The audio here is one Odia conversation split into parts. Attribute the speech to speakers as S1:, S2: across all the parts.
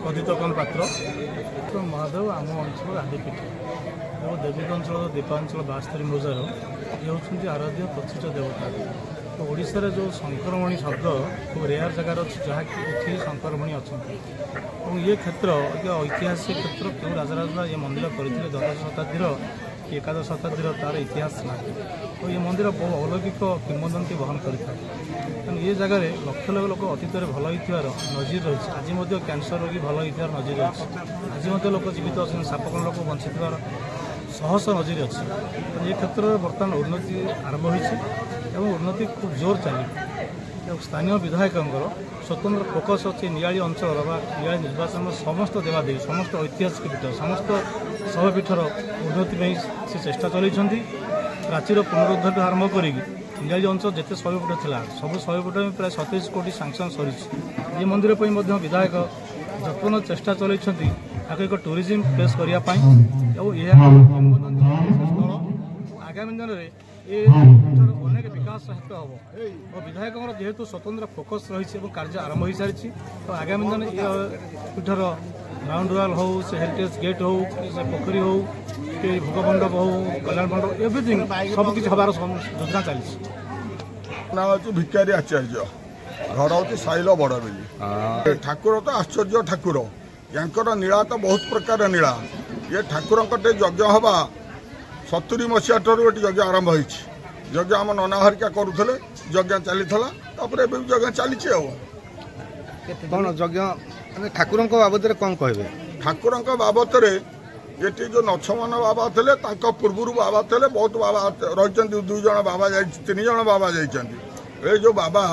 S1: ଅଜିତକନ ପାତ୍ର। ମହାଦେବ ଆମ ଅଞ୍ଚଳର ଆଦିପୀଠ ଏବଂ ଦେବୀଙ୍କ ଅଞ୍ଚଳର ଦୀପାଞ୍ଚଳ 72 ମୌଜାର ଇଏ ହେଉଛନ୍ତି ଆରାଧ୍ୟ ପ୍ରତିଷ୍ଠିତ ଦେବତା। ତ ଓଡ଼ିଶାରେ ଯେଉଁ ଶଙ୍କରମଣି ଶବ୍ଦ ଖୁବ୍ ରେୟାର ଜାଗାରେ ଅଛି, ଯାହାକି ଏଠି ଶଙ୍କରମଣି ଅଛନ୍ତି। ଏବଂ ଇଏ କ୍ଷେତ୍ର ଏକ ଐତିହାସିକ କ୍ଷେତ୍ର। କେଉଁ ରାଜାରାଜା ଏ ମନ୍ଦିର କରିଥିଲେ ଦ୍ୱାଦଶ ଶତାବ୍ଦୀର କି ଏକାଦଶ ଶତାବ୍ଦୀର, ତା'ର ଇତିହାସ ନାହିଁ। ଓ ଏ ମନ୍ଦିର ବହୁ ଅଲୌକିକ କିମ୍ବଦନ୍ତୀ ବହନ କରିଥାଏ। ତେଣୁ ଏ ଜାଗାରେ ଲକ୍ଷ ଲକ୍ଷ ଲୋକ ଅତୀତରେ ଭଲ ହୋଇଥିବାର ନଜିର ରହିଛି। ଆଜି ମଧ୍ୟ କ୍ୟାନ୍ସର ରୋଗୀ ଭଲ ହୋଇଥିବାର ନଜିର ଅଛି। ଆଜି ମଧ୍ୟ ଲୋକ ଜୀବିତ ଅଛନ୍ତି, ସାପକଣ ଲୋକ ବଞ୍ଚିଥିବାର ଶହ ଶହ ନଜିର ଅଛି। ତେଣୁ ଏ କ୍ଷେତ୍ରରେ ବର୍ତ୍ତମାନ ଉନ୍ନତି ଆରମ୍ଭ ହୋଇଛି ଏବଂ ଉନ୍ନତି ଖୁବ୍ ଜୋର ଚାଲିବ। ଏବଂ ସ୍ଥାନୀୟ ବିଧାୟକଙ୍କର ସ୍ୱତନ୍ତ୍ର ଫୋକସ୍ ଅଛି ନିଆଳି ଅଞ୍ଚଳର ବା ନିଆଳି ନିର୍ବାଚନର ସମସ୍ତ ଦେବାଦେବୀ, ସମସ୍ତ ଐତିହାସିକ ପୀଠ, ସମସ୍ତ ଶୈବପୀଠର ଉନ୍ନତି ପାଇଁ ସେ ଚେଷ୍ଟା ଚଳାଇଛନ୍ତି। ପ୍ରାଚୀର ପୁନରୁଦ୍ଧାରଠୁ ଆରମ୍ଭ କରିକି ନିଆଳି ଅଞ୍ଚଳ ଯେତେ ଶୈବପୀଠ ଥିଲା ସବୁ ଶୈବପୀଠ ପାଇଁ ପ୍ରାୟ 27 କୋଟି ସାଙ୍କସନ୍ ସରିଛି। ଏ ମନ୍ଦିର ପାଇଁ ମଧ୍ୟ ବିଧାୟକ ଯତ୍ନ ଚେଷ୍ଟା ଚଳାଇଛନ୍ତି ତାକୁ ଏକ ଟୁରିଜିମ୍ ପ୍ଲେସ୍ କରିବା ପାଇଁ। ଏବଂ ଏହା ସ୍ଥଳ ଆଗାମୀ ଦିନରେ ଏ ପୀଠର ଅନେକ ବିକାଶ ହେତୁ ହେବ। ଓ ବିଧାୟକଙ୍କର ଯେହେତୁ ସ୍ୱତନ୍ତ୍ର ଫୋକସ୍ ରହିଛି ଏବଂ କାର୍ଯ୍ୟ ଆରମ୍ଭ ହୋଇସାରିଛି, ତ ଆଗାମୀ ଦିନରେ ଏ ପୀଠର ରାଉଣ୍ଡ ୱାଲ୍ ହେଉ, ସେ ହେରିଟେଜ୍ ଗେଟ୍ ହେଉ, କି ସେ ପୋଖରୀ ହେଉ, କି ଭୋଗ ମଣ୍ଡପ ହେଉ, କଲ୍ୟାଣ ମଣ୍ଡପ, ଏଭ୍ରିଥିଙ୍ଗ ସବୁକିଛି ହେବାର ଯୋଜନା ଚାଲିଛି।
S2: ନାଁ ହେଉଛି ଭିକାରୀ ଆଚାର୍ଯ୍ୟ, ଘର ହେଉଛି ସାଇଲ ବଡ଼ବିଲି। ଠାକୁର ତ ଆଶ୍ଚର୍ଯ୍ୟ ଠାକୁର, ୟାଙ୍କର ନୀଳା ତ ବହୁତ ପ୍ରକାର ନୀଳା। ଇଏ ଠାକୁରଙ୍କ ଟେ ଯଜ୍ଞ ହେବା 70 ମସିହା ଠାରୁ ଏଠି ଯଜ୍ଞ ଆରମ୍ଭ ହେଇଛି। ଯଜ୍ଞ ଆମ ନନା ହରିକା କରୁଥିଲେ, ଯଜ୍ଞ ଚାଲିଥିଲା, ତାପରେ ଏବେ ବି ଯଜ୍ଞ ଚାଲିଛି। ଆଉ
S3: କ'ଣ ଯଜ୍ଞ ମାନେ ଠାକୁରଙ୍କ ବାବଦରେ କ'ଣ କହିବେ?
S2: ଠାକୁରଙ୍କ ବାବଦରେ ଏଠି ଯେଉଁ ନଛମନ ବାବା ଥିଲେ, ତାଙ୍କ ପୂର୍ବରୁ ବାବା ଥିଲେ, ବହୁତ ବାବା ରହିଛନ୍ତି। 2 ଜଣ ବାବା ଯାଇଛି, 3 ଜଣ ବାବା ଯାଇଛନ୍ତି। ଏଇ ଯେଉଁ ବାବା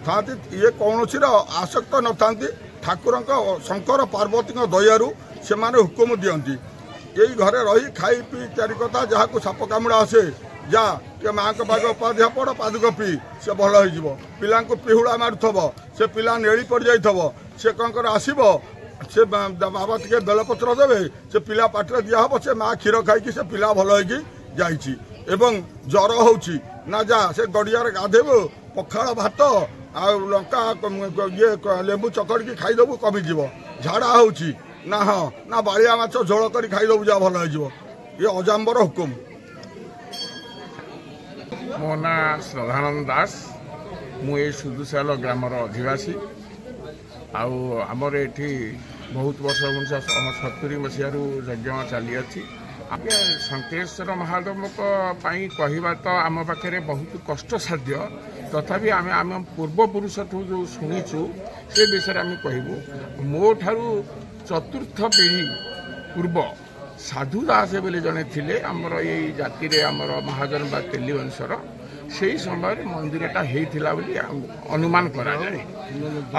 S2: ଥାନ୍ତି, ଇଏ କୌଣସିର ଆସକ୍ତ ନଥାନ୍ତି। ଠାକୁରଙ୍କ ଶଙ୍କର ପାର୍ବତୀଙ୍କ ଦୟାରୁ ସେମାନେ ହୁକୁମ ଦିଅନ୍ତି। ଏଇ ଘରେ ରହି ଖାଇ ପିଇ ଚାରି କଥା, ଯାହାକୁ ସାପ କାମୁଡ଼ା ଆସେ, ଯା ଟିକେ ମାଆଙ୍କ ପାଖ ଉପାଧ୍ୟା ପଡ଼, ପାଦୁକ ପିଇ, ସେ ଭଲ ହେଇଯିବ। ପିଲାଙ୍କୁ ପିହୁଳା ମାରୁଥିବ, ସେ ପିଲା ନେଳି ପଡ଼ିଯାଇଥିବ, ସେ କ'ଣ କର ଆସିବ, ସେ ବାବା ଟିକେ ବେଲପତ୍ର ଦେବେ, ସେ ପିଲା ପାଟିରେ ଦିଆହବ, ସେ ମା କ୍ଷୀର ଖାଇକି ସେ ପିଲା ଭଲ ହେଇକି ଯାଇଛି। ଏବଂ ଜ୍ୱର ହେଉଛି ନା, ଯା ସେ ଗଡ଼ିଆରେ ଗାଧେଇବୁ, ପଖାଳ ଭାତ ଆଉ ଲଙ୍କା ଇଏ ଲେମ୍ବୁ ଚକଡ଼ିକି ଖାଇଦେବୁ, କମିଯିବ। ଝାଡ଼ା ହେଉଛି ନା, ହଁ ନା ବାଳିଆ ମାଛ ଝୋଳ କରି ଖାଇଦେବୁ, ଯାହା ଭଲ ହେଇଯିବ। ଇଏ ଅଜାମ୍ବର ହୁକୁମ।
S4: ମୋ ନାଁ ଶ୍ରଦ୍ଧାନନ୍ଦ ଦାସ, ମୁଁ ଏଇ ସୁଦୁଶାଲ ଗ୍ରାମର ଅଧିବାସୀ। ଆଉ ଆମର ଏଠି ବହୁତ ବର୍ଷ, 1970 ମସିହାରୁ ଯଜ୍ଞ ଚାଲିଅଛି। ଶଙ୍କେଶ୍ୱର ମହାଦେବଙ୍କ ପାଇଁ କହିବା ତ ଆମ ପାଖରେ ବହୁତ କଷ୍ଟସାଧ୍ୟ, ତଥାପି ଆମେ ଆମ ପୂର୍ବପୁରୁଷଠୁ ଯେଉଁ ଶୁଣିଛୁ ସେ ବିଷୟରେ ଆମେ କହିବୁ। ମୋ ଠାରୁ ଚତୁର୍ଥ ପିଢ଼ି ପୂର୍ବ ସାଧୁ ଦାସ ବୋଲି ଜଣେ ଥିଲେ ଆମର ଏଇ ଜାତିରେ, ଆମର ମହାଜନ ବା ତେଲି ବଂଶର। ସେଇ ସମୟରେ ମନ୍ଦିରଟା ହେଇଥିଲା ବୋଲି ଅନୁମାନ କରାଯାଏ।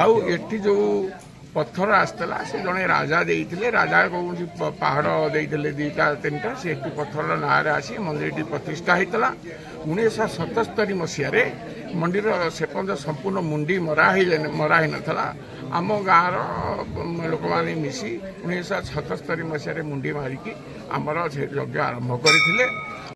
S4: ଆଉ ଏଠି ଯେଉଁ ପଥର ଆସିଥିଲା, ସେ ଜଣେ ରାଜା ଦେଇଥିଲେ। ରାଜା କୌଣସି ପାହାଡ଼ ଦେଇଥିଲେ 2ଟା 3ଟା, ସେଠୁ ପଥରର ନାଁରେ ଆସି ମନ୍ଦିରଟି ପ୍ରତିଷ୍ଠା ହେଇଥିଲା। 1977 ମସିହାରେ ମନ୍ଦିର ସେପର୍ଯ୍ୟନ୍ତ ସମ୍ପୂର୍ଣ୍ଣ ମୁଣ୍ଡି ମରା ହେଇ ମରା ହେଇନଥିଲା। ଆମ ଗାଁର ଲୋକମାନେ ମିଶି 1977 ମସିହାରେ ମୁଣ୍ଡି ମାରିକି ଆମର ସେ ଯଜ୍ଞ ଆରମ୍ଭ କରିଥିଲେ।